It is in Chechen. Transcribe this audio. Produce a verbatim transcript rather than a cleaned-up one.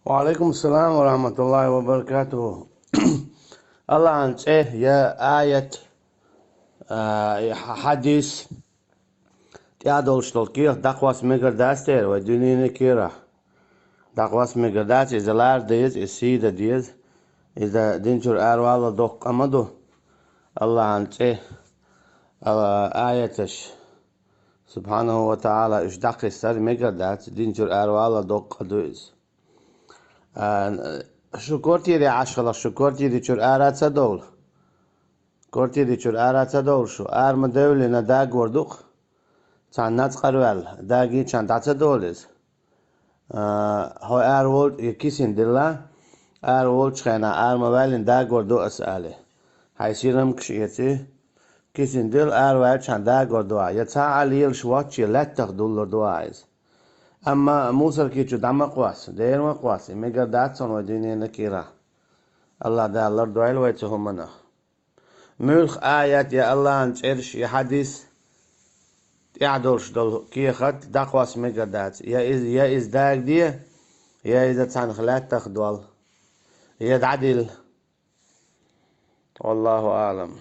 Ва алейкум салам ва рахматуллахи ва баракатуху. Аллахьан цӀе я аят, а, я ха-, хьадис тӀаьхьа долуш долу кехат дӀакхосса мегар дац дера вай дуьненан кийрахь. ДӀакхосса мегар дац, иза лара деза, иза сий дан деза, иза динчуьра аравала доккха къа ма ду. Аллахьан цӀе, а, аяташ, субхьанаху ва таӀала, уьш дӀакхиссар мегар дац, динчуьра аравала доккха къа ду иза. А, шу квартире Ӏаш хилахь, шу квартири чуьра ара ца довла. Квартири чуьра ара ца довла шу. Ара ма девллина дагор ду-кх. Цхьана нацкъара ваьлла, дагийчхьана дӀа ца довла иза. А, хьо ара волчу, я кисина дилла, ара волчу хенахь ара ма ваьллина дагор ду аса али. Хьайн сирамкаш эций, кисина дилла, ара ваьллачхьана дагор ду ахь. Я цхьа а лелаш воцчу, я лаьттах дуллур ду ахь иза. Амма мусорки чу дӀа ма кхосса, дера ма кхосса, и мегар дац цунна вай дуьненан кийрахь. Аллахь Дала лардойла вай цу хӀуманах. Муьлхха аят я Аллахьан цӀераш, я хьадис тӀаьхьа долуш долу кехат дӀакхосса мегар дац. Я иза, я иза дагаде, я иза цхьанах лаьттах дол, я дӀадилла. Валлаху аӀлам.